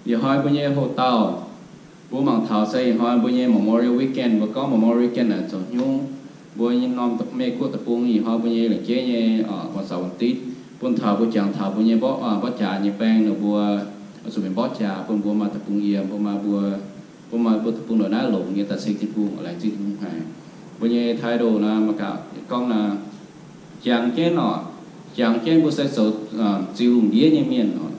Ih hnoi mbuo nyei houx-dauh, mbuo mangc taux se ih hnoi mbuo nyei Memorial Weekend, mbuo gorngv Memorial Weekend naaic zoux hnyouv. Mbuo nyei norm Mei-Guoqv deic-bung ih hnoi mbuo nyei la'jeiv nyei Guangc Saux Wuonh Ditv, bun taux mbuo jangx taux mbuo nyei mborqv, mborqv jaax nyei baeng ninh mbuo zuqc mingh mborqv jaax, bun mbuo maaih deic-bung yiem, bun maaih mbuo, bun maaih mbuo deic-bung ndongc naaiv longx nyei. Da'ceng Tin-Hungh, laengz zingh Tin-Hungh haic. Mbuo nyei title naaiv mangc gaax gorngv naaiv, jangx jienv oc, jangx jienv mbuo se zoux ziux lungh ndiev nyei mienh oc.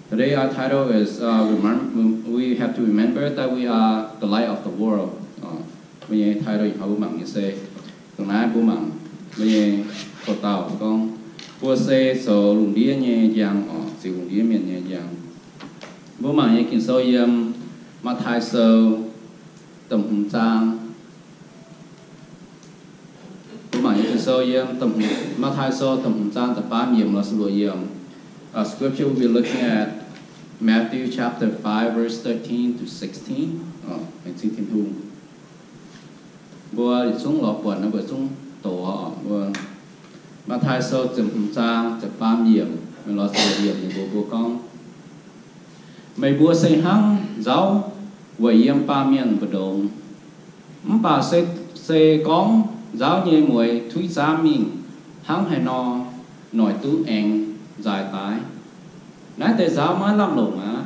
Today our title is, uh, remem- we have to remember that we are the light of the world. Mbuo nyei title ih hnoi mbuo mangc nyei se, dongh naaiv mbuo mangc mbuo nyei houx-dauh gorngv, mbuo se zoux lungh ndiev nyei njang oc, ziux lungh ndiev mienh nyei njang. Mbuo mangc nyei Ging-Sou yiem Matv^taai Sou da'hmz zaang. Mbuo mangc nyei Ging-Sou yiem Matv^taai Sou da'hmz zaang da'faam yiemc lorz se luoqc yiemc. Our scripture will be looking at Matthew chapter five, verse thirteen to sixteen. Laengz zingh Tin-Hungh. Mbuo yietc zungv lorz buatc nor mbuo zungv doqc oc. Mbuo Matv^taai Sou ziepc hmz zaang ziepc faam yiemc, mingh lorz ziepc yiemc ninh mbuo, mbuo gorngv, meih mbuo se hnangv nzauv weic yiem baamh mienh mbu'ndongx. Mv baac se, se gorngv nzauv nyei mueiz tuiv zaamv mingh hnangv haaix nor, noic duqv aengx nzaaix daaih. Naaiv deix nzauv maiv lamh longc aqv.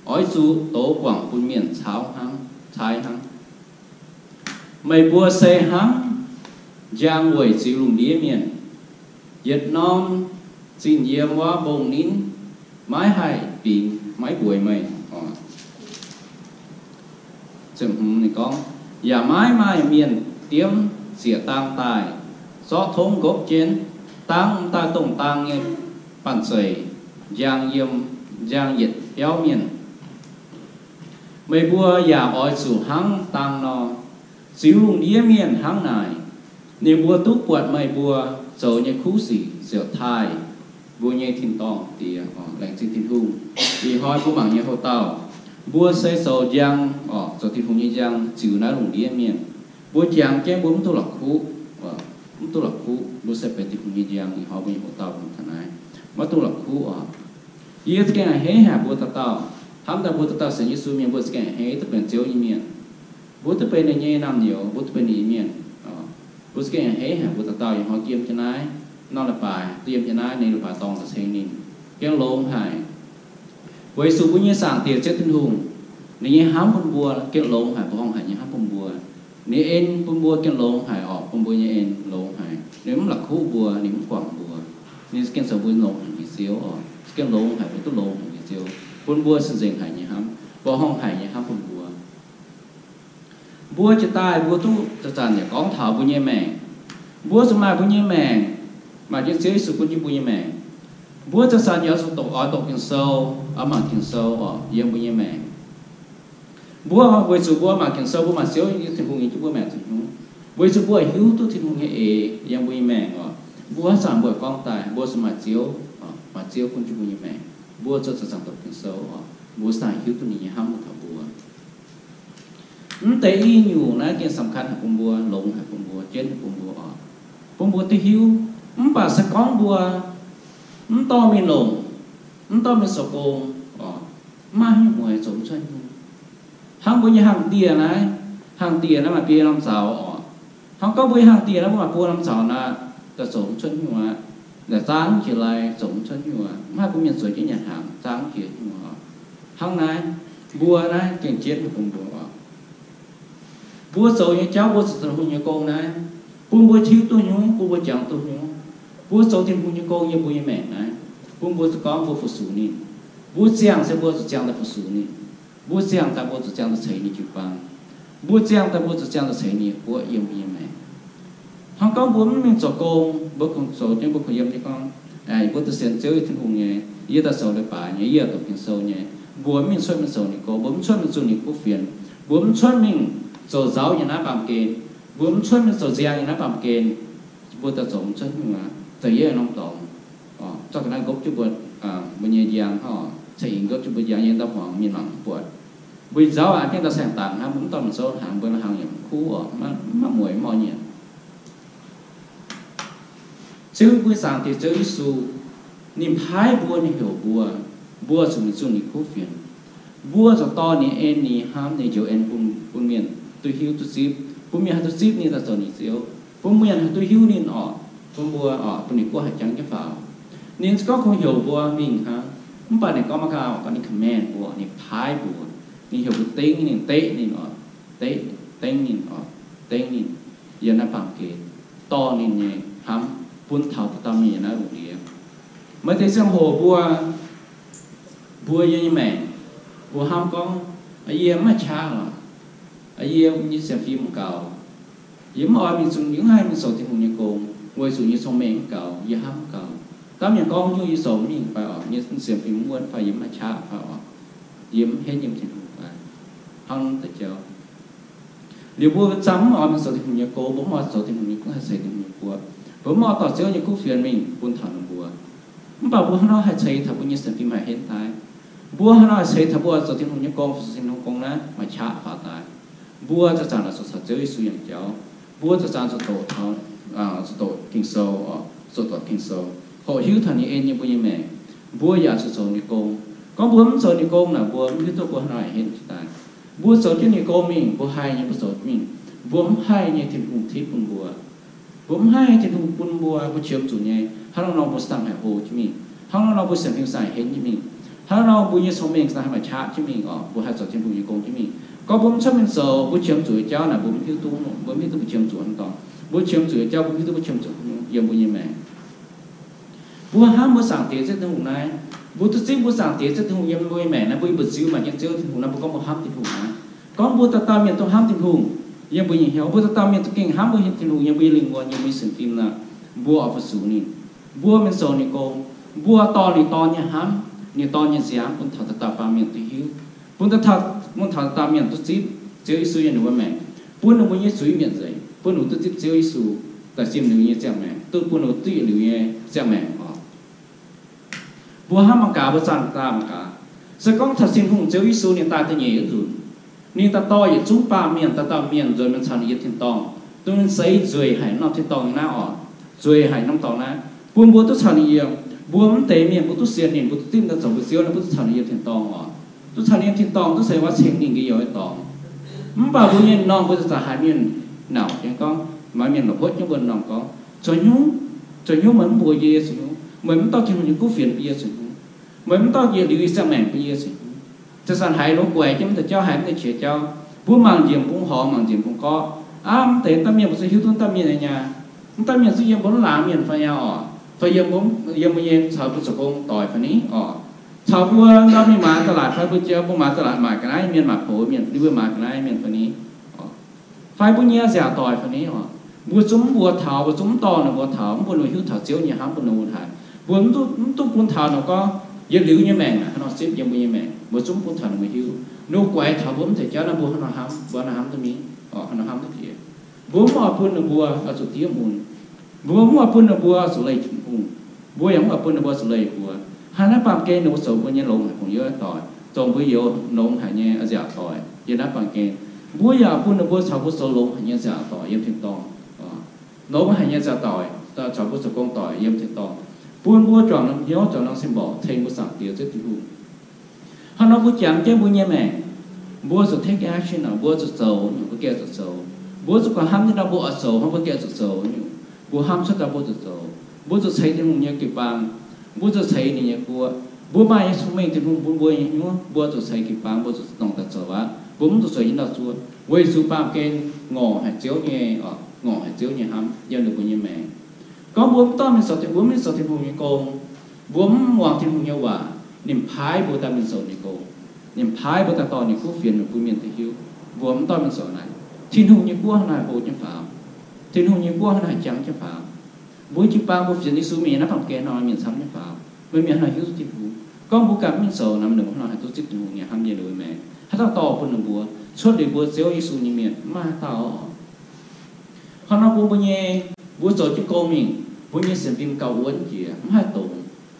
Oix zuqc dox guangc bun mienh caaiv hnangv, caaiv hnangv. Meih mbuo se hnangv njang weic ziux lungh ndiev mienh. Yietc norm zinh yiem wuov mbong-ninv maiv haih bingx maiv mbueiz meih. Gorngv, yaac maiv maaih mienh diemv zieqc dang daaih zorqv tongv nqopv jienv, dangv m'daaih dongh dang nyei banh zeic, njang yiem, njang yietc biauv mienh. Meih mbuo yaac oix zuqc hnangv dang nor, ziux lungh ndiev mienh hnangv naaic. Ninh mbuo duqv buatc meih mbuo zoux nyei kuv sic ziouc taaih mbuo nyei tin-dorngh Diex. Laengz zingh Tin-Hungh. Ih hnoi mbuo mangc nyei houx-dauh, mbuo se zoux njang, zoux Tin-Hungh nyei njang ziux naaiv lungh ndiev mienh. Mbuo jangx jienv mbuo mv duqv la'kuqv, mv duqv la'kuqv mbuo se benx Tin-Hungh nyei njang. Ih hnoi mbuo nyei houx-dauh mbuo taux naaiv maiv duqv la'kuqv oc. Yie za'gengh a'hneiv haic mbuo dauh dauh, hnamv daaih mbuo dauh dauh sienx Yesu mienh, mbuo za'gengh a'hneiv duqv benx Ziouv nyei mienh. Mbuo duqv benx ninh nyei naamh nyouz, mbuo duqv benx ninh nyei mienh. Mbuo za'gengh a'hneiv haic mbuo dauh dauh ih hnoi yiem jienv naaiv norm leiz-baaix, duqv yiem jienv naaiv ninh leiz-baaix dorngx da'ceng ninh, gengh longx haic. Weic zuqc mbuo nyei Zaangc Diex Ziouv Tin-Hungh, ninh nyei hnamv bun mbuo gengh longx haic, mbuo horngh haic nyei hnamv bun mbuo. Ninh en bun mbuo gengh longx haic oc, bun mbuo nyei en longx haic. Ninh mv la'kuqv mbuo, ninh mv guangc mbuo. Ninh gengh zoux mbuo longx haic nyei Ziouv oc, gengh longx haic, mbuo duqv longx haic nyei Ziouv, bun mbuo se nzengc haic nyei hnamv, mbuo horngh haic nyei hnamv bun mbuo. Mbuo jiex daaih mbuo duqv zanc-zanc yaac gorngv taux mbuo nyei maengc. Mbuo zuqc maaih mbuo nyei maengc, maaih jienv Ziouv Yesu bun jienv mbuo nyei maengc. Mbuo zanc-zanc yaac zuqc doqc, oix doqc Ging-Sou, oix mangc Ging-Sou oc, yiem mbuo nyei maengc. Mbuo weic zuqc mbuo mangc Ging-Sou, mbuo maaih Ziouv Tin-Hungh yiem jienv mbuo maengc zuqc hnyouv. Weic zuqc mbuo hiuv duqv Tin-Hungh nyei eix yiem mbuo nyei maengc oc. Mbuo haaix zanc mbuo gorngv daaih, mbuo zuqc maaih Ziouv, maaih Ziouv bun jienv mbuo nyei maengc. Mbuo zuqc zanc-zanc doqc Ging-Sou oc. Mbuo zanc hiuv duqv ninh nyei hnamv taux mbuo. Mv deix i nyungc naaiv gengh สำคัญ haic bun mbuo, longx haic bun mbuo, jienv haic bun mbuo oc. Bun mbuo duqv hiuv, mv baac se gorngv mbuo mv dorh mingh longc, mv dorh mingh zoux gong oc, mv maaih haaix nyungc mueiz zoux mv cuotv nyungc. Hnangv mbuo nyei hlang dieh naaiv, hlang dieh naaiv maaih biei norm zaux oc. Hnangv gorngv mbuo nyei hlang dieh naaiv mbuo maaih buo norm zaux naaiv, daaih zoux mv cuotv nyungc aqv. Daaih zaang jiex lai zoux mv cuotv nyungc aqv. Mv haih bun mienh zueiz jienv nyanc hnaangx, zaang jiex nyungc oc. Hnangv naaiv, mbuo naaiv gengh jienv bun mbuo oc. Mbuo zoux nyei jauv, mbuo zoux Tin-Hungh nyei gong naaiv, bun mbuo hiuv duqv nyungc, bun mbuo jangx duqv nyungc. Mbuo zoux Tin-Hungh nyei gong yiem mbuo nyei maengc naaiv, bun mbuo zuqc gorngv mbuo fu-sux ninh. Mbuo ziangh se mbuo zuqc ziangh daaih fu-sux ninh. Mbuo ziangh daaih mbuo zuqc ziangh daaih ceix ninh jiu-baang. Mbuo ziangh daaih mbuo zuqc ziangh daaih ceix ninh nyei guoqv yiem mbuo nyei maengc. Hnangv gorngv mbuo mv mingh zoux gong, mbuo kungx zoux jienv, mbuo kungx yiem jienv gorngv, mbuo daaih sienx Ziouv Tin-Hungh nyei, yie daaih zoux leiz-baaix nyei, yie daaih doqc Ging-Sou nyei, mbuo mv mingh cuotv mingh zoux ninh gong, mbuo mv cuotv mingh zunh ninh kuv fienx, mbuo mv cuotv mingh zoux nzauv nyei naaiv baamh gen, mbuo mv cuotv mingh zoux nziang nyei naaiv baamh gen, mbuo daaih zoux mv cuotv nyungc aqv. Zoux yiem norm dorngx, zorqv ga'naaiv nqopv jienv mbuo, mbuo nyei njang, ceix nqopv jienv mbuo njang yiem ndau-hmuangx mienh mangc mv buatc. Mbuo nzauv aqv, gengh daaih saeng-dangx hnangv, mbuo mv dorh mingh souv hnaangx, mbuo la'hnaangx yaac mv kuv oc, mv maaih mueiz mv orn nyanc. Ziouv mbuo Zaangc Diex Ziouv Yesu, ninh paaiv mbuo, ninh heuc mbuo, mbuo zuqc mingh zunh ninh kuv fienx. Mbuo zoux dorh ninh en ninh hnamv ninh njoux en bun, bun mienh duqv hiuv duqv zipv, bun mienh haih duqv zipv ninh daaih zoux ninh Ziouv, bun mienh haih duqv hiuv ninh oc, bun mbuo oc, bun ninh guoqv haih jangx jienv faaux. Ninh se gorngv kungx heuc mbuo mingh hnangv, mv baac ninh gorngv maiv gaax, gorngv ninh command mbuo, ninh paaiv mbuo, ninh heuc mbuo dengv ninh, deqv ninh oc, deqv, dengv ninh oc, dengv ninh yiem naaiv baamh gen, dorh ninh nyei hnamv bun taux dauh dauh mienh yiem naaiv lungh ndiev. Maaih deix ziangh hoc mbuo, mbuo yiem nyei maengc, mbuo hnamv gorngv, yie mv maaih qaqv oc, yie nyei sienx fim mv gaux, yie mv oix mingh zunh, yie mv haih mingh zoux Tin-Hungh nyei gong, weic zuqc yie nyei cong-mengh mv gaux, yie hnamv mv gaux. Dauh mienh gorngv nyungc yie zoux mingh fai oc, yie nyei sienx fim mv wuonv fai yie mv maaih qaqv fai oc, yie mv henv yiem Tin-Hungh fai hnangv deix jauv. Liuz mbuo camv mv oix mingh zoux Tin-Hungh nyei gong, mbuo mv oix zoux Tin-Hungh nyei, haih ceix Tin-Hungh nyei guoqv, mbuo mv oix dorh Ziouv nyei kuv fienx mingh bun taux ninh mbuo. Mv baac mbuo hnangv nor haih ceix taux mbuo nyei sienx fim haih henv daaih. Mbuo hnangv nor haih ceix taux mbuo zoux Tin-Hungh nyei gong, zoux Tin-Hungh gong naaiv maaih qaqv faaux daaih. Mbuo zanc-zanc oix zuqc caux Ziouv Yesu yangh jauv. Mbuo zanc-zanc zuqc doqc taux, zuqc doqc Ging-Sou oc, zuqc doqc Ging-Sou, hoqc hiuv taux ninh en yiem mbuo nyei maengc. Mbuo yaac zuqc zoux ninh gong. Gorngv mbuo mv zoux ninh gong naaic, mbuo mv hiuv duqv mbuo hnangv nor haih henv daaih. Mbuo zoux jienv ninh gong mingh, mbuo haih nyei mbuo zoux mingh. Mbuo mv haih nyei Tin-Hungh tipv bun mbuo. Mbuo mv haih Tin-Hungh bun mbuo, mbuo qiemx zuqc nyei. Hnangv nor nor mbuo saah haih hlo jienv mingh. Hnangv nor nor mbuo sienx fim saah haih henv jienv mingh. Hnangv nor mbuo nyei cong-mengh saah haih maaih qaqv jienv mingh oc, mbuo haih zoux Tin-Hungh nyei gong jienv mingh. Gorngv mbuo mv cuotv mingh zoux, mbuo qiemx zuqc nyei jauv naaic, mbuo mv hiuv duqv, mbuo mv hiuv duqv mbuo qiemx zuqc hnangv dorngx. Mbuo qiemx zuqc nyei jauv, mbuo mv hiuv duqv mbuo qiemx zuqc yiem mbuo nyei maengc. Mbuo hnamv mbuo Zaangc Diex Ziouv Tin-Hungh naaiv, mbuo duqv zipv mbuo Zaangc Diex Ziouv Tin-Hungh yiem mbuo nyei maengc naaiv, mbuo yie mbuo ziux maaih jienv Ziouv Tin-Hungh naaiv, mbuo gorngv mbuo hnamv Tin-Hungh naaiv. Gorngv mbuo dauh dauh mienh duqv hnamv Tin-Hungh yiem mbuo nyei hnyouv, mbuo dauh dauh mienh duqv gengh hnamv mbuo Tin-Hungh yiem mbuo nyei lingh wuonh, yiem mbuo nyei sienx fim nor, mbuo oix fu-sux ninh. Mbuo mingh zoux ninh gong, mbuo dorh ninh dorn nyei hnamv, ninh dorn nyei nziaamv bun taux dauh dauh baamh mienh duqv hiuv, bun dauh dauh, bun taux dauh dauh mienh duqv zipv Ziouv Yesu yiem ninh mbuo maengc, bun ninh mbuo nyei zuiz mietc nzengc, bun ninh duqv zipv Ziouv Yesu daaih siemv ninh mbuo nyei ziangh maengc, duqv bun ninh duqv yietc liuz nyei ziangh maengc oc. Mbuo hnamv mangc gaax, mbuo zanc daaih mangc gaax, se gorngv taux Tin-Hungh Ziouv Yesu ninh daaih da'nyeic nzunc, ninh daaih dorh yietc zungv baamh mienh, dauh dauh mienh nzuonx mingh caux ninh yiem tin-dorngh, dongh ninh seix nzueic haic norm tin-dorngh nyei naaiv oc, nzueic haic norm dorngx naaiv, bun mbuo duqv caux ninh yiem. Mbuo mv deix mienh mbuo duqv sienx ninh, mbuo duqv zipv daaih zoux mbuo Ziouv naaiv, mbuo duqv caux ninh yiem tin-dorngh oc. Duqv caux ninh yiem tin-dorngh, duqv seix waac ceng ninh nqe youz nyei dorngx. Mv baac mbuo nyei norm mbuo zanc-zanc haiz mienh nauc jienv gorngv, maaih mienh la'hotv jienv mbuo norm gorngv, zoux hnyouv, zoux hnyouv meih mv mbuox yie zoux hnyouv, meih mv dorh Tin-Hungh nyei kuv fienx bun yie zoux hnyouv, meih mv dorh yietc liuz yie ziangh maengc bun yie zoux hnyouv. Zanc-zanc haiz longx guaix jienv mv deix jauv, haiz mv deix qiex jauv, mbuo mangc njiec bung horngz, mangc njiec bung gorqv, aav, mv deix dauh mienh mbuo zuqc hiuv duqv dauh mienh nyei nyaah, mv dauh mienh zuqc yiem mbuo mv laangz mienh fai nyaah oc, fai yiem mbuo, yiem mbuo nyei caux mbuo zoux gong doic fai ni oc, caux mbuo ndau mingh maaiz da'laatc fai mbuo jiex mbuo maaiz da'laatc maaic ga'naaiv mienh, maaic poux mienh, ninh mbuo maaiz ga'naaiv mienh fai ni oc, fai mbuo nyei nziaauc doic fai ni oc. Mbuo zungv mv mbuox taux, mbuo zungv mv dorh ninh mbuo taux, mv bun ninh hiuv taux Ziouv nyei hnamv bun ninh mbuo haic. Mbuo mv duqv, mv duqv bun taux ninh gorngv yietc liuz nyei maengc naaic hnangv nor zipv yiem mbuo nyei maengc, mbuo zungv mv bun taux ninh mbuo hiuv. Ninh guaix taux mbuo mv deix jauv naaiv, mbuo hnangv nor hnamv, mbuo hnangv nor hnamv duqv mingh oc, hnangv nor hnamv duqv jiex. Mbuo mv oix bun ninh mbuo oix zuqc diev mun. Mbuo mv oix bun ninh mbuo oix zuqc leih Tin-Hungh. Mbuo yaac mv oix bun ninh mbuo zuqc leih mbuo. Hnangv naaiv baamh gen ninh mbuo zoux mbuo nyei longx haic, kungx youz doic, zoux mbuo youz longx haic nyei nziaauc doic yiem naaiv baamh gen. Mbuo yaac bun ninh mbuo caux mbuo zoux longx haic nyei nziaauc doic yiem tin-dorngh. Longx haic nyei nziaauc doic caux mbuo zoux gong doic yiem tin-dorngh, bun mbuo juangc norm hnyouv, juangc norm cing-mborqc ceng mbuo Zaangc Diex Ziouv Tin-Hungh. Hnangv nor mbuo jangx jienv mbuo nyei maengc, mbuo zuqc take action oc, mbuo zuqc zoux nyungc, mbuo gengh zuqc zoux. Mbuo zuqc guangc hnamv jienv nor mbuo oix zoux hnangv, mbuo gengh zuqc zoux nyungc. Mbuo hnamv cuotv daaih mbuo zuqc zoux. Mbuo zuqc ceix Tin-Hungh nyei jiu-baang. Mbuo zuqc ceix ninh nyei guoqv. Mbuo maaih nyei cong-mengh Tin-Hungh bun mbuo nyei hnyouv, mbuo zuqc ceix jiu-baang, mbuo zuqc dongh daaih zoux aqv. Mbuo mv zuqc zueiz jienv ndau-zuov, weic zuqc baamh gen ngorc haic Ziouv nyei, ngorc haic Ziouv nyei hnamv yiem ninh mbuo nyei maengc. Gorngv mbuo mv dorh mingh zoux Tin-Hungh, mv mingh zoux Tin-Hungh nyei gong, mbuo mv muangx Tin-Hungh nyei waac, ninh paaiv mbuo daaih mingh zoux ninh gong, ninh paaiv mbuo daaih dorh ninh kuv fienx bun mienh duqv hiuv, mbuo mv dorh mingh zoux naaic, Tin-Hungh nyei guoqv hnangv naaiv hlo jienv faaux? Tin-Hungh nyei guoqv hnangv naaiv haih jangx jienv faaux? Mbuo jiu-baang mbuo fienx Yesu mingh naaiv baamh gen hnangv nor mienh camv jienv faaux? Meih mienh hnangv nor hiuv duqv Tin-Hungh. Gorngv mbuo ganh mv mingh zoux naaic, mienh hnangv nor haih duqv zipv Tin-Hungh nyei hnamv yiem ninh mbuo maengc, haaix dauh dorh bun ninh mbuo? Cuotv liuz mbuo Ziouv Yesu nyei mienh mv maaih haaix dauh. Hnangv nor bun mbuo nyei, mbuo zoux jienv gong mingh, mbuo nyei sienx fim gauh wuonv jiex, mv haih dongz,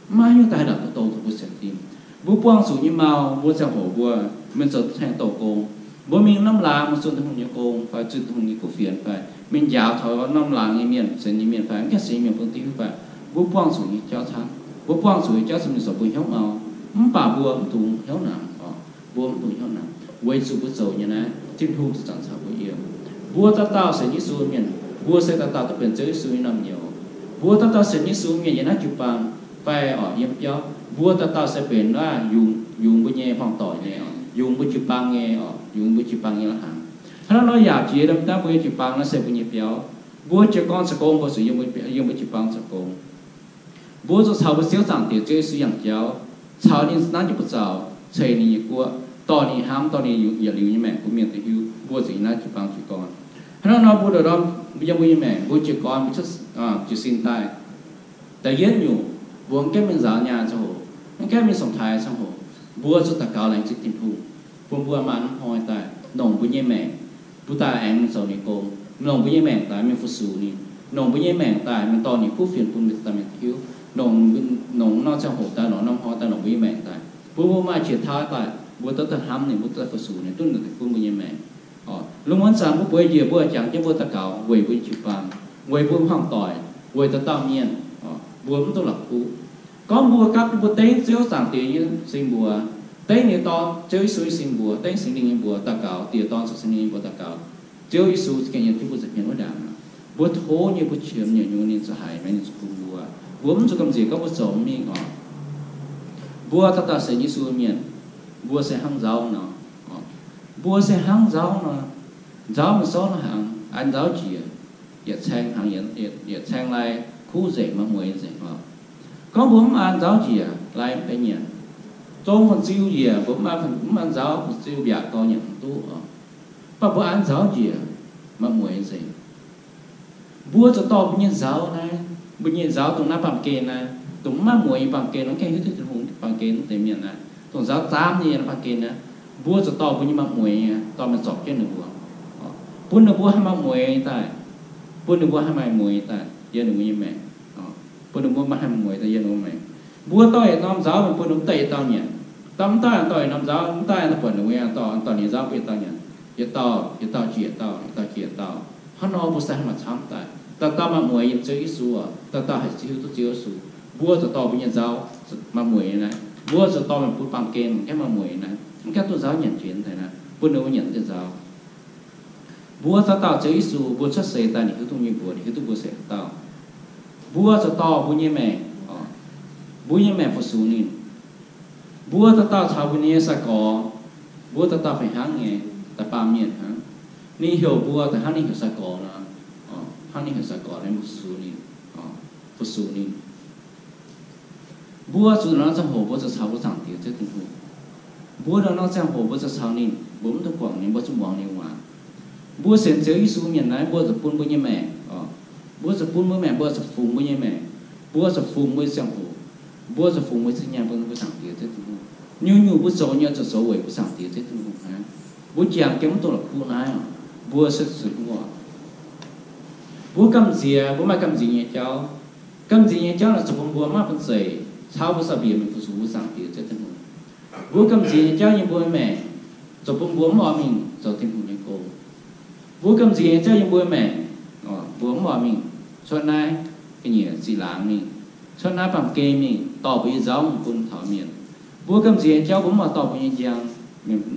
mv maaih haaix nyungc daaih haih ndapc duqv dongz taux mbuo sienx fim. Mbuo buangh zuqc nyei mau, mbuo ziangh hoc mbuo mingh zoux tengx douc gong, mbuo mingh norm laangz mingh zunh Tin-Hungh nyei gong fai zunh Tin-Hungh nyei kuv fienx fai mingh njaaux taux norm laangz nyei mienh, sienx nyei mienh fai mv gaengh sienx nyei mienh bun duqv hiuv fai, mbuo buangh zuqc nyei jauv camv. Mbuo buangh zuqc nyei jauv camv mingh zoux mbuo hnyouv mau, mv baac mbuo mv dungx hnyouv nangc oc. Mbuo mv dungx hnyouv naanc, weic zuqc mbuo zoux nyei naaiv, Tin-Hungh zuqc zanc caux mbuo yiem. Mbuo dauh dauh sienx Yesu mienh, mbuo se dauh dauh duqv benx Ziouv Yesu nyei naamh nyouz. Mbuo dauh dauh sienx Yesu mienh yiem naaiv jiu-baang fai oc yiem biauv, mbuo dauh dauh se benx naaiv yungz, yungz mbuo nyei hmuangx doic nyei oc, yungz mbuo jiu-baang nyei oc, yungz mbuo jiu-baang nyei la'hnaangx. Hnangv naaiv nor yaac jiex daaih mbuo nyei jiu-baang naaiv se mbuo nyei biauv. Mbuo jiez gorn zoux gong mbuo zuqc yiem mbuo, yiem mbuo jiu-baang zoux gong. Mbuo zuqc caux mbuo Ziouv Zaangc Diex Ziouv Yesu yangh jauv, caux ninh nanv jienv buoz-zaux, ceix ninh nyei guoqv, dorh ninh hnamv, dorh ninh yietc liuz nyei maengc bun mienh duqv hiuv mbuo zuqc yiem naaiv jiu-baang jiez gorn. Hnangv naaiv nor mbuo ndoqc norm yiem mbuo nyei maengc, mbuo jiez gorn, mbuo cuotv jiez sin daaih, da'yietv nyungc, mbuo mv gaengh mingh nzaaux nyaah ziangh hoc, mv gaengh mingh song-taaix ziangh hoc, mbuo zuqc daux gaux laengz zingh Tin-Hungh bun mbuo maaih hnoi daaih longc mbuo nyei maengc, mbuo daaih aengx mingh zoux ninh gong, longc mbuo nyei maengc daaih mingh fu-sux ninh, longc mbuo nyei maengc daaih mingh dorh ninh kuv fienx bun mienh daaih mingh hiuv, longc, longc norm ziangh hoc daaih, longc norm hnoi daaih, longc mbuo nyei maengc daaih, bun mbuo maaih qiex tauv daaih, mbuo duqv daaih hnamv ninh, mbuo duqv daaih fu-sux ninh, duqv ninh daaih gunv mbuo nyei maengc. Lungh muonz zanc mbuo bueix njiec mbuo jangx jienv mbuo daux gaux weic mbuo nyei jiu-baang, weic mbuo hmuangx doic, weic dauh dauh mienh, mbuo mv dungx la'kuqv. Gorngv mbuo gapv mbuo dengv Ziouv Zaangc Diex nyei singx mbuox, dengv ninh nyei Dorn Ziouv Yesu nyei singx mbuox, dengv Singx Lingh nyei mbuox daux gaux, Diex, Dorn, Ziouv Singx Lingh nyei mbuox daux gaux, Ziouv Yesu za'gengh yiem jienv mbuo nza'hmien wuov ndaangc. Mbuo tov nyei, mbuo qiemx nyei, nyungc ninh zuqc haiz maengx, ninh zuqc bun mbuo. Mbuo mv zuqc gamh nziex gorngv mbuo zoux mv mingh oc. Mbuo dauh dauh sienx Yesu mienh, mbuo se hnangv nzauv nor. Mbuo se hnangv nzauv nor. Nzauv mingh souv hnaangx, an nzauv njiec, yietc caeng hnaangx, yietc caeng lai kuv nzengc, maaih mueiz nzengc oc. Gorngv mbuo mv an nzauv njiec, lai mv benx nyanc. Zong fun-ziu njiec, mbuo mv an, mv an nzauv fun-ziu mbiaauc dorh nyanc mv duqv oc. Mv baac mbuo an nzauv njiec, maaih mueiz nzengc. Mbuo zuqc dorh mbuo nyei nzauv naaiv, mbuo nyei nzauv dongh naaiv baamh gen naaiv, dongh mv maaih mueiz nyei baamh gen, mv gaengh hiuv duqv Tin-Hungh baamh gen wuov deix mienh naaiv, dongh nzaaux zaamv nyei baamh gen naaiv, mbuo zuqc dorh mbuo nyei maaih mueiz nyei dorh mingh zorpc jienv ninh mbuo, bun ninh mbuo haih maaih mueiz daaih, bun ninh mbuo haih maaih mueiz daaih yiem ninh mbuo nyei maengc, bun ninh mbuo maaih haih maaih mueiz daaih yiem ninh mbuo maengc. Mbuo dorh yietc norm nzauv mingh bun ninh mbuo daaih yietc dauh nyanc. Dauh mv daaih dorh yietc norm nzauv, mv daaih dorh buatc ninh mbuo dorh, dorh ninh nzauv bun yietc dauh nyanc. Yietc dauh, yietc dauh jiex dauh, yietc dauh jiex dauh. Hnangv nor mbuo se haih maaih camv daaih. Dauh dauh maaih mueiz yiem Ziouv Yesu oc. Dauh dauh haih hiuv duqv Ziouv Yesu. Mbuo zuqc dorh mbuo nyei nzauv maaih mueiz naaiv. Mbuo zuqc dorh mingh bun baamh gen mv gaengh maaih mueiz naaiv, mv gaengh duqv nzauv nyanc jiex daaih naaiv, bun ninh mbuo nyanc deix nzauv. Mbuo dauh dauh Ziouv Yesu, mbuo cuotv seix daaih ninh hiuv duqv nyei mbuox, ninh hiuv duqv mbuo se dauh. Mbuo zuqc dorh mbuo nyei maengc, mbuo nyei maengc fu-sux ninh. Mbuo dauh dauh caux mbuo nyei sai-gorx, mbuo dauh dauh fih hnangv nyei, da'baamh mienh hnangv. Ninh heuc mbuo da'hnangv ninh heuc sai-gorx nor, hnangv ninh heuc sai-gorx ninh fu-sux ninh, fu-sux ninh. Mbuo zuqc nor ziangh hoc mbuo zuqc caux mbuo Zaangc Diex Ziouv Tin-Hungh. Mbuo nor nor ziangh hoc mbuo zuqc caux ninh, mbuo mv dungx guangc ninh, mbuo zuqc muangx ninh waac. Mbuo sienx Ziouv Yesu mienh naaiv, mbuo zuqc bun mbuo nyei maengc, mbuo zuqc bun mbuo maengc, mbuo zuqc fungx mbuo nyei maengc, mbuo zuqc fungx mbuo nyei ziangh hoc, mbuo zuqc fungx mbuo nyei zinh nyaanh bun mbuo Zaangc Diex Ziouv Tin-Hungh. Nyungc-nyungc mbuo zoux nyei zuqc zoux weic mbuo Zaangc Diex Ziouv Tin-Hungh hnangv. Mbuo jangx jienv mv dungx la'kuqv naaiv oc. Mbuo se zuqc huaav. Mbuo gamh nziex, mbuo maaih gamh nziex nyei jauv. Gamh nziex nyei jauv naaic zoux bun mbuo maiv bun zeic caux mbuo sau-mbiec mingh fu-sux mbuo Zaangc Diex Ziouv Tin-Hungh. Mbuo gamh nziex nyei jauv yiem mbuo maengc zoux bun mbuo mv oix mingh zoux Tin-Hungh nyei gong. Mbuo gamh nziex nyei jauv yiem mbuo maengc, mbuo mv oix mingh cuotv naaiv ga'nyiec ziqc laangz mingh, cuotv naaiv baamh gen mingh dorh mbuo nyei nzauv mingh bun taux mienh. Mbuo gamh nziex nyei jauv mbuo mv oix dorh mbuo nyei njang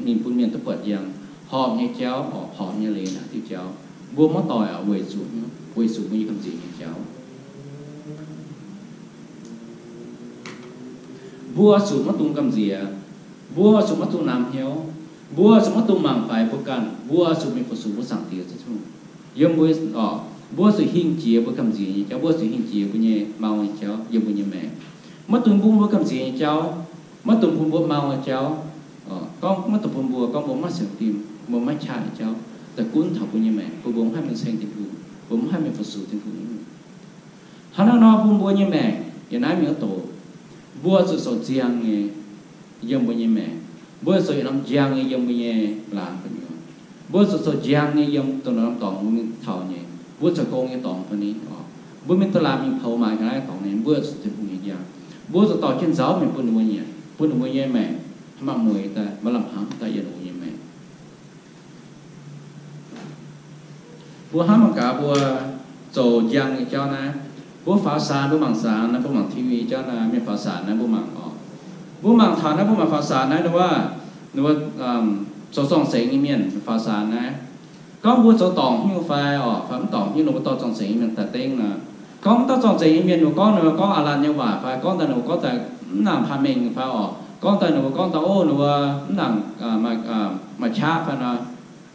mingh bun mienh duqv buatc njang. Horpc nyei jauv, horpc nyei leiz naaic diuh jauv mbuo mv oix dorh weic zuqc, weic zuqc mbuo nyei gamh nziex nyei jauv. Mbuo zuqc maiv dungx gamh nziex. Mbuo zuqc maiv dungx namx hnyouv. Mbuo zuqc maiv dungx mangc faix mbuo ganh. Mbuo zuqc mingh fu-sux mbuo Zaangc Diex Ziouv Tin-Hungh. Yiem mbuo, mbuo zuqc hingh jiex mbuo gamh nziex nyei jauv. Mbuo zuqc hingh jiex mbuo nyei mau nyei jauv yiem mbuo nyei maengc. Maiv dungx bun mbuo gamh nziex nyei jauv, maiv dungx bun mbuo mau nyei jauv, gorngv maiv dungx bun mbuo, gorngv mbuo maiv sienx fim, mbuo maiv qaqv nyei jauv daaih gunv taux mbuo nyei maengc, bun mbuo mv haih mingh ceng Tin-Hungh, mbuo mv haih mingh fu-sux Tin-Hungh. Hnangv naaiv nor bun mbuo nyei maengc yiem naaiv mingh wuov doqc, mbuo zuqc zoux nziang nyei yiem mbuo nyei maengc. Mbuo zuqc yietc norm nziang nyei yiem mbuo nyei laangz gu'nyuoz. Mbuo zuqc zoux nziang nyei yiem dongh norm dorngx mbuo mingh taux nyei, mbuo zoux gong nyei dorngx fai ni oc. Mbuo mingh da'laatc mingh poux maaic ga'naaiv dorngx nyei, mbuo zuqc Tin-Hungh nyei nziang. Mbuo zuqc dorh jienv nzauv mingh bun ninh mbuo nyanc, bun ninh mbuo nyei maengc maaih mueiz daaih, maaih lamh hnaangx daaih yiem ninh mbuo nyei maengc. Mbuo hnamv mangc gaax mbuo zoux njang nyei jauv naaiv, mbuo faaux saanx, mbuo mangc saanx naaiv, mbuo mangc T V jauv naaiv, mienh faaux saanx naaiv mbuo mangc oc. Mbuo mangc taux naaiv, mbuo mangc faaux saanx naaiv nor waac, ninh mbuo zoux zorng-zengx nyei mienh faaux saanx naaiv. Gorngv mbuo zoux dorngc nyungc fai orqc, fai mv dorngc nyungc, ninh mbuo dorh zorng-zengx nyei mienh daaih dengv nor. Gorngv mv dorh zorng-zengx nyei mienh, ninh mbuo gorngv, ninh mbuo gorngv aav laanh nyei waac fai gorngv daaih ninh mbuo gorngv daaih mv nangc pai mengh fai orqc, gorngv daaih ninh mbuo gorngv daaih, o, ninh mbuo mv nangc maaih qaqv fai nor,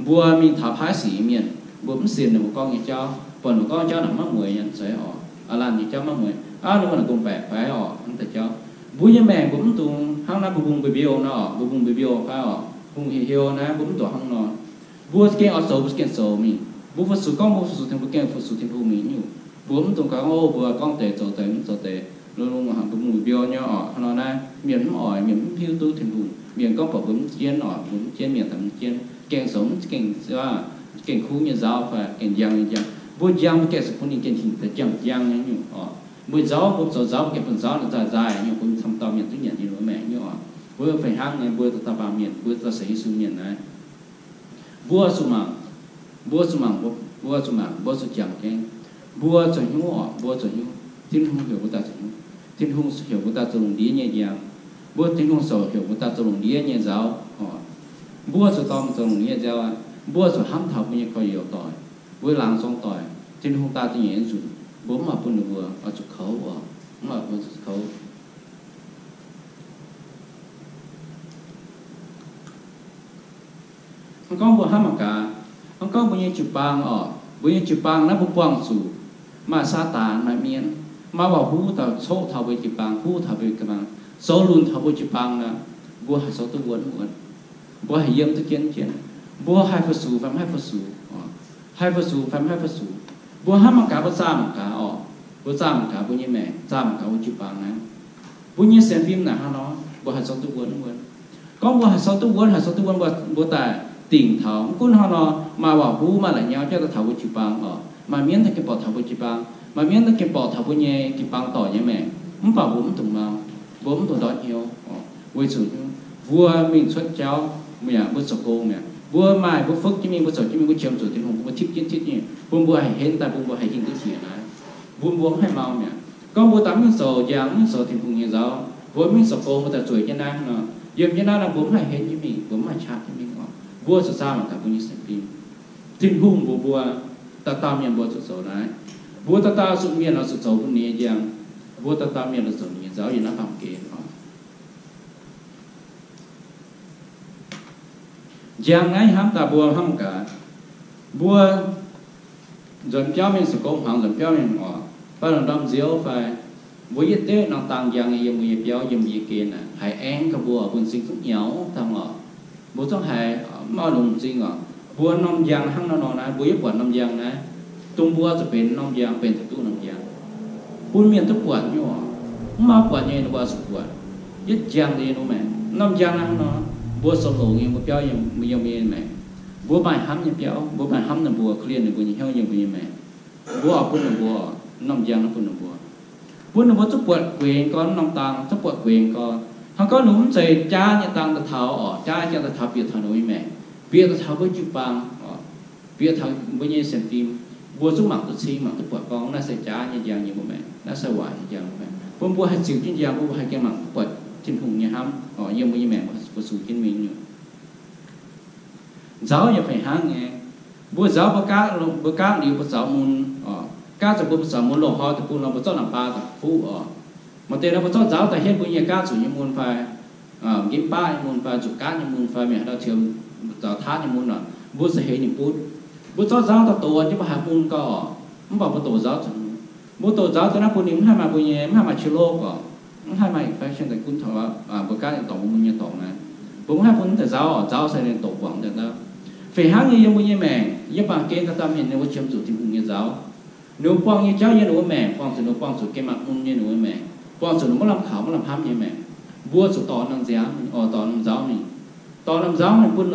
mbuo mingh taux paaiv sic nyei mienh, mbuo mv sienx ninh mbuo gorngv nyei jauv, buatc ninh mbuo gorngv jauv naaic maiv mueiz nyei, zeiz orqc, aav laanh nyei jauv maiv mueiz, aav, ninh mbuo naaic gong-baeqc fai orqc, hnangv deix jauv. Mbuo nyei maengc mbuo mv dungx hnangv naaiv mbuo mbungh mbu'biouh nor, mbuo mbungh mbu'biouh fai orqc, mbungh heuc heuc naaiv, mbuo mv dungx hnangv nor. Mbuo gengh oix zoux, mbuo gengh zoux mingh. Mbuo fu-sux gorngv mbuo fu-sux Tin-Hungh, mbuo gengh fu-sux Tin-Hungh mingh nyungc. Mbuo mv dungx gaax, o, mbuo gorngv deix zoux deix mv zoux deix, lungh lungh haic, mbuo mbungh mbu'biouh nyei orqc, hnangv nor naaiv mienh mv oix, mienh mv hiuv duqv Tin-Hungh. Mienh gorngv buatc mbuo mv jienv orqc, mbuo mv jienv, mienh daaih mv jienv, gengh zoux mv, gengh, gengh kuv nyei nzaaux fai gengh njang nyei njang. Mbuo njang, mbuo gengh zuqc bun ninh gengh hingh daaih njang njang nyei nyungc orqc. Mbuo nzaaux, mbuo zoux nzaaux, mbuo gengh bun nzaaux naaic nzaaih nzaaih nyungc, bun camv dauh mienh duqv nyanc nyei loz-maengc nyungc orqc. Mbuo fih hnangv nyei, mbuo dauh dauh baamh mienh, mbuo dauh sienx Yesu mienh naaiv, mbuo zuqc mangc, mbuo zuqc mangc, mbuo zuqc mangc, mbuo zuqc jangx jienv, mbuo zoux hnyouv orqc, mbuo zoux hnyouv. Tin-Hungh heuc mbuo daaih zoux hnyouv. Tin-Hungh heuc mbuo daaih zoux lungh ndiev nyei njang. Mbuo, Tin-Hungh ziouc heuc mbuo daaih zoux lungh ndiev nyei nzaaux orqc. Mbuo zuqc dorh zoux lungh ndiev nzaaux aqv. Mbuo zuqc hnamv taux mbuo nyei gorx-youz doic, mbuo laangz zong doic, Tin-Hungh daaih da'nyeic nzunc, mbuo mv oix bun ninh mbuo oix zuqc kouv orqc, mv oix bun zuqc kouv. Mv gorngv mbuo hnamv mangc gaax, mv gorngv mbuo nyei jiu-baang orqc, mbuo nyei jiu-baang naaiv mbuo buangh zuqc maaih Saadaan, maaih mienh, maaih waac-huv daaih coqv taux mbuo jiu-baang, huv taux mbuo jiu-baang, zoux lunc taux mbuo jiu-baang nor, mbuo haih zoux duqv wuonv wuonv, mbuo haih yiem duqv jienv jienv, mbuo haih fu-sux fai mv haih fu-sux, haih fu-sux fai mv haih fu-sux. Mbuo hnamv mangc gaax, mbuo zaah mangc gaax orqc, mbuo zaah mangc gaax mbuo nyei maengc, zaah mangc gaax mbuo jiu-baang naaiv, mbuo nyei sienx fim naaic hnangv nor, mbuo haih zoux duqv wuonv wuonv. Gorngv mbuo haih zoux duqv wuonv, haih zoux duqv wuonv, mbuo, mbuo daaih dingc taux. Mv gunv hnangv nor, maaih waac-huv, maaih la'nyauv jauv daaih taux mbuo jiu-baang orqc, maaih mienv daaih gengh borqc taux mbuo jiu-baang, maaih mienv daaih gengh borqc taux mbuo nyei jiu-baang dorc nyei maengc, mv baac mbuo mv dungx mau, mbuo mv dungx ndortv hnyouv. Weic zuqc mbuo mingh cuotv jauv mi'aqv, mbuo zoux gong mi'aqv, mbuo maaih mbuo fuqv jienv mingh, mbuo zoux jienv mingh, mbuo qiemx zuqc Tin-Hungh, mbuo tipv jienv tipv nyei, bun mbuo haih henv daaih, bun mbuo haih hingh duqv jiex naaiv. Mbuo, mbuo mv haih mau mi'aqv. Gorngv mbuo daaih mv mingh zoux njang, mv mingh zoux Tin-Hungh nyei nzaaux, mbuo mv mingh zoux gong, mbuo daaih zueiz jienv naaiv nor, yiem jienv naaiv nor, mbuo mv haih henv jienv mingh, mbuo mv haih qaqv jienv mingh orqc. Mbuo zuqc zaah mangc gaax mbuo nyei sienx fim. Tin-Hungh mbuox mbuo, dauh dauh mienh mbuo zuqc zoux naaiv. Mbuo dauh dauh zuqc mienh oix zuqc zoux bun ninh nyei njang. Mbuo dauh dauh mienh oix zoux ninh nyei nzaaux yiem naaiv baamh gen orqc. Njang naaiv hnamv daaih mbuo hnamv gaax, mbuo nzuonx biauv mingh, zoux gong hmuangx nzuonx biauv mingh orqc, fai longc ndorm nziouv fai, mbuo yietv deix norm dang njang nyei yiem mbuo nyei biauv, yiem mbuo nyei gen naaic, haiz aengx gauh mbuo bun m'zing duqv nyaux dangh orqc. Mbuo zungv haiz mv oix longc m'zing orqc. Mbuo norm njang hnangv nor nor naaiv, mbuo yietv buatc norm njang naaiv, dongh mbuo zuqc benx norm njang, benx taux duqv norm njang, bun mienh duqv buatc nyei orqc. Mv maaih buatc nyei, ninh mbuo zuqc buatc. Yietv njang deix nyei maengc, norm njang naaiv hnangv nor, mbuo zoux longx nyei mbuo biauv yiem mbuo nyei maengc. Mbuo maaih hnamv nyei biauv, mbuo maaih hnamv ninh mbuo, korv-lienh ninh mbuo nyei hnyouv yiem mbuo nyei maengc. Mbuo oix bun ninh mbuo, norm njang naaiv bun ninh mbuo, bun ninh mbuo duqv buatc gueix gau norm dang, duqv buatc gueix gau. Hnangv gorngv ninh mbuo mv zeiz jaav nyei dang daaih taux orqc, jaav nyei dang daaih taux bieqc taux ninh mbuo nyei maengc, bieqc daaih taux mbuo jiu-baang orqc, bieqc taux mbuo nyei sienx fim, mbuo zungv mangc duqv cing, mangc duqv buatc gorngv naaiv se jaav nyei njang yie mbuo maengc, naaiv se waaic nyei njang yie mbuo maengc. Bun mbuo haih ziux jienv njang, bun mbuo haih gengh mangc duqv buatc Tin-Hungh nyei hnamv orqc, yiem mbuo nyei maengc mbuo fu-sux jienv mingh nyungc. Nzaaux yaac fih hnangv nyei. Mbuo nzaaux mbuo gaatv, mbuo gaatv liuz mbuo zaux mun orqc, gaatv zuqc mbuo, mbuo zaux mun loz-hnoi deic-bung nor mbuo zorqv naamh baar daaih fuqv orqc. Maaih deix nor mbuo zorqv nzaaux daaih hietv mbuo nyei gaatv zuqc nyei mun fai nqemv baav nyei mun fai zuqc gaatv nyei mun fai mingh haaix ndau qiemx zaux taatv nyei mun orqc, mbuo za'heix ninh butv. Mbuo zorqv nzaaux daaih doqc jienv mbuo haiz mun gau orqc, mv baac mbuo doqc nzaaux zuqc mbuo doqc nzaaux daaih naaiv bun ninh mv haih maaih mbuo nyei, mv haih maaih qiex lorqc orqc, mv haih maaih infection daaih gunv taux mbuo gaatv nyei dorngx, mbuo mun nyei dorngx naaiv. Mbuo mv haih bun mv deix nzaaux orqc, nzaaux se ninh doqc guangc daaih nzaaux. Fih hnangv nyei yiem mbuo nyei maengc, yiem baamh gen dauh dauh mienh ninh mbuo qiemx zuqc Tin-Hungh nyei nzaaux. Ninh mbuo buangh nyei jauv yiem ninh mbuo maengc, buangh zuqc ninh mbuo buangh zuqc gengh maaih mun nyei ninh mbuo maengc, buangh zuqc ninh mbuo mv lamh kaux mv lamh hnamv nyei maengc. Mbuo zuqc dorh norm nziaamv, dorh norm nzaaux mingh, dorh norm nzaaux mingh bun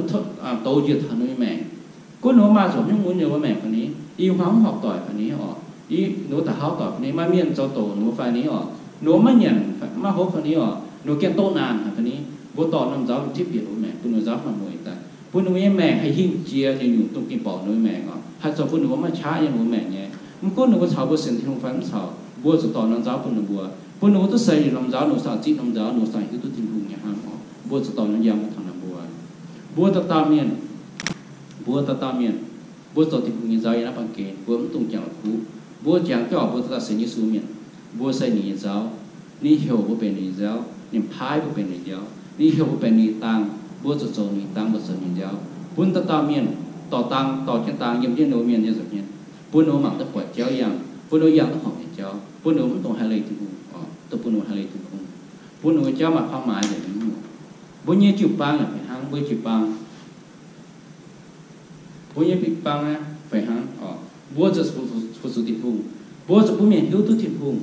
douz njiec taux ninh mbuo nyei maengc. Gunv ninh mbuo maaih nzunc hnyouv mun ninh mbuo maengc fai ni, i hmuangv mv horpc doic fai ni orqc, i ninh mbuo da'hauv doic fai ni, maaih mienh zoux doqc ninh mbuo fai ni orqc, ninh mbuo maiv nyanc maiv hopv fai ni orqc, ninh mbuo gengh doqv naanc haic fai ni, mbuo dorh norm nzaaux tipv bieqc ninh mbuo maengc bun ninh mbuo nzaaux maaih mueic daaih, bun ninh mbuo nyei maengc haih hingh jiex nyungc-nyungc dongh gengh borqc ninh mbuo maengc orqc, haih zoux bun ninh mbuo maiv qaqv yiem ninh mbuo maengc nyei. Mv gunv ninh mbuo caux mbuo sienx Tin-Hungh fai mv caux, mbuo zuqc dorh norm nzaaux bun ninh mbuo. Bun ninh mbuo duqv seix yietc norm nzaaux, ninh mbuo saah zipv norm nzaaux, ninh mbuo saah hiuv duqv Tin-Hungh nyei hnamv orqc. Mbuo zuqc dorh norm nzaaux bun taux ninh mbuo. Mbuo dauh dauh mienh, mbuo dauh dauh mienh, mbuo zoux Tin-Hungh nyei nzauz yiem naaiv baamh gen, mbuo mv dungx jangx la'kuqv. Mbuo jangx jienv oc, mbuo dauh dauh sienx Yesu mienh, mbuo se ninh nyei nzauz. Ninh heuc mbuo benx ninh nyei nzauz, ninh paaiv mbuo benx ninh nyei nzauz, ninh heuc mbuo benx ninh nyei dang, mbuo zuqc zoux ninh nyei dang, mbuo zoux ninh nyei nzauz. Bun dauh dauh mienh dorh dang, dorh jienv dang yiem jienv ninh mbuo mienh nyei nza'hmien, bun ninh mbuo mangc duqv buatc jauv yangh, bun ninh mbuo yangh duqv horpc nyei jauv, bun ninh mbuo mv dungx haih leih Tin-Hungh, dongh bun ninh mbuo haih leih Tin-Hungh, bun ninh mbuo jauv maaih kaux maaih nzengc nyei. Mbuo nyei jiu-baang yaac fih hnangv, mbuo nyei jiu-baang, mbuo nyei jiu-baang naaiv fih hnangv oc. Mbuo zuqc fu-sux Tin-Hungh. Mbuo zuqc bun mienh hiuv duqv Tin-Hungh.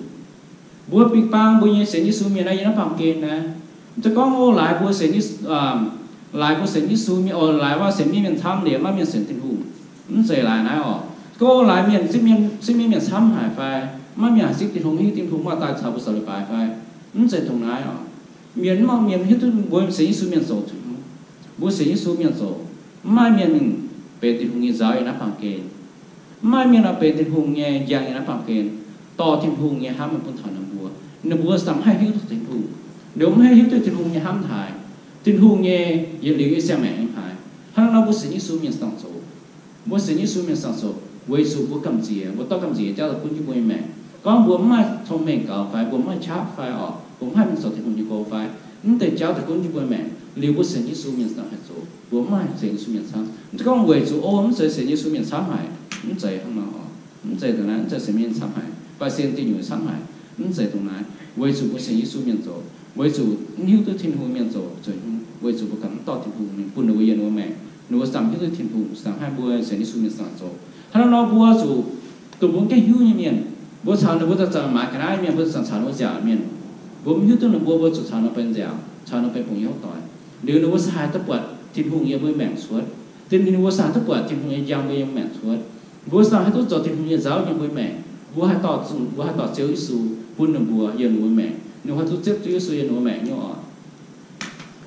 Mbuo jiu-baang, mbuo nyei sienx Yesu mienh naaiv yiem naaiv baamh gen naaiv, mv zeiz gorngv o laaix mbuo sienx, laaix mbuo sienx Yesu mienh, o laaix waac sienx mienh, mienh camv liuz maiv mienh sienx Tin-Hungh. Mv zeiz laaix naaiv oc. Gorngv laaix mienh, mienh, mienh camv haic fai maiv mienh haih zipv Tin-Hungh, hiuv Tin-Hungh, maiv daaih caux mbuo zoux leiz-baaix fai, mv zeiz dongh naaiv oc. Mienh mv, mienh hiuv duqv mbuo sienx Yesu mienh zoux zuqc, mbuo sienx Yesu mienh zoux, mv maaih mienh mingh benx Tin-Hungh nyei nzauz yiem naaiv baamh gen. Mv maaih mienh oix benx Tin-Hungh nyei njang yiem naaiv baamh gen, dorh Tin-Hungh nyei hnamv bun taux ninh mbuo. Ninh mbuo za'gengh mv haih hiuv duqv Tin-Hungh. Ninh mbuo mv haih hiuv duqv Tin-Hungh nyei hnamv haaix, Tin-Hungh nyei yietc liuz nyei ziangh maengc nyei haaix. Hnangv nor mbuo sienx Yesu mienh ziangh zoux, mbuo sienx Yesu mienh ziangh zoux weic zuqc mbuo gamh nziex, mbuo dorh gamh nziex jauv daaih gunv jienv mbuo nyei maengc. Gorngv mbuo mv maaih cong-mengh gaux fai mbuo mv maaih qaqv fai oc, mbuo mv haih mingh zoux Tin-Hungh nyei gong fai, mv deix jauv daaih gunv jienv mbuo nyei maengc. Liuz mbuo sienx Yesu mienh ziangh haih zoux, mbuo mv maaih sienx Yesu mienh camv. Mv zeiz gorngv weic zuqc o mv zeiz sienx Yesu mienh camv haic, mv zeiz hnangv nor oc. Mv zeiz dongh naaiv, mv zeiz sienx mienh camv haic, fai sienx diuh nyuoz camv haic, mv zeiz dongh naaiv. Weic zuqc mbuo sienx Yesu mienh zoux, weic zuqc mv hiuv duqv Tin-Hungh mienh zoux, weic zuqc mbuo ganh mv dorh Tin-Hungh mingh bun ninh mbuo yiem ninh mbuo maengc, ninh mbuo ziangh hiuv duqv Tin-Hungh, ziangh haih mbuo sienx Yesu mienh ziangh zoux. Hnangv nor mbuo zuqc dongh mbuo mv gaengh hiuv nyei mienh, mbuo caux ninh mbuo daaih zanc maaiz ga'naaiv mienh, mbuo zanc caux ninh mbuo nziaauc mienh, mbuo mv hiuv duqv ninh mbuo, mbuo zuqc caux ninh mbuo benx nziaauc, caux ninh mbuo benx bungx nyei hopv doic. Liuz ninh mbuo se haih duqv buatc Tin-Hungh yiem mbuo maengc cuotv. Ninh mbuo se haih duqv buatc Tin-Hungh nyei njang mbuo yiem maengc cuotv. Mbuo se haih duqv zoux Tin-Hungh nyei nzauz yiem mbuo maengc. Mbuo haih dorh, mbuo haih dorh Ziouv Yesu bun ninh mbuo yiem ninh mbuo maengc. Ninh mbuo haih duqv zipv Ziouv Yesu yiem ninh mbuo maengc nyei oc.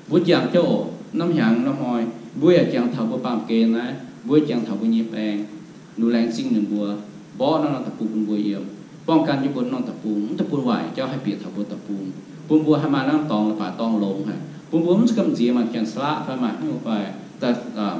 Mbuo jangx jienv oc, norm hnyangx norm hnoi, mbuo yaac jangx taux mbuo baamh gen naaiv, mbuo jangx taux mbuo nyei baeng, ninh laengz zingh ninh mbuo, mborqv norm norm deic-bung bun mbuo yiem, ป้องกัน jienv mbuo norm deic-bung, mv dungx bun waaic jauv haih bieqc taux mbuo deic-bung, bun mbuo haih maaih norm dorngx leiz-baaix dorngh longx haic, bun mbuo mv zuqc gamh nziex maaih janx-slaqv fai maaih hnyouv fai daaih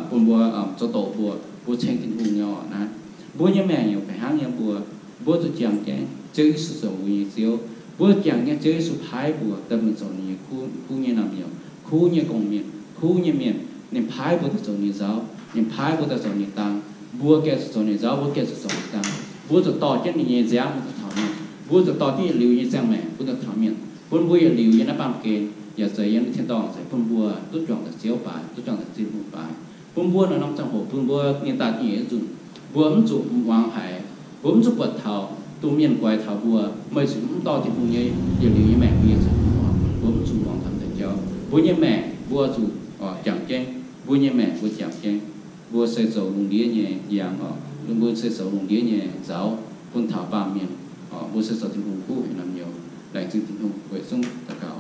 bun mbuo zoux doqc mbuo, mbuo ceng Tin-Hungh nyei oc naaiv. Mbuo nyei maengc yaac fih hnangv nyei mbuo, mbuo zuqc jangx jienv Ziouv Yesu zoux mbuo nyei Ziouv. Mbuo jangx jienv Ziouv Yesu paaiv mbuo daaih mingh zoux ninh nyei kuv, kuv nyei naamh nyouz, kuv nyei gong-mienh, kuv nyei mienh. Ninh paaiv mbuo daaih zoux ninh nyei nzauz, ninh paaiv mbuo daaih zoux ninh nyei dang. Mbuo gengh zuqc zoux ninh nyei nzauz, mbuo gengh zuqc zoux ninh nyei dang. Mbuo zuqc dorh jienv ninh nyei nziaamv bun taux mienh. Mbuo zuqc dorh jienv yietc liuz nyei ziangh maengc bun taux mienh, bun mbuo yietc liuz yiem naaiv baamh gen yaac zeiz yiem naaiv tin-dorngh zeiz bun mbuo duqv juangc daaih Ziouv baaix, duqv juangc daaih Tin-Hungh baaix, bun mbuo norm-norm ziangh hoc, bun mbuo ninh daaih nyei nzunc, mbuo mv zuqc muangx haiz, mbuo mv zuqc buatc taux dongh mienh guaix taux mbuo, meih zuqc mv dorh Tin-Hungh nyei yietc liuz nyei maengc bun yie zuqc muangx. Mbuo mv zuqc muangx taux deix jauv. Mbuo nyei maengc mbuo zuqc jangx jienv. Mbuo nyei maengc mbuo jangx jienv. Mbuo se zoux lungh ndiev nyei ndiangx oc. Mbuo se zoux lungh ndiev nyei nzauz bun taux baamh mienh. Mbuo se zoux Tin-Hungh kuv haic naamh nyouz. Laengz zingh Tin-Hungh. Weic zungv daux gaux.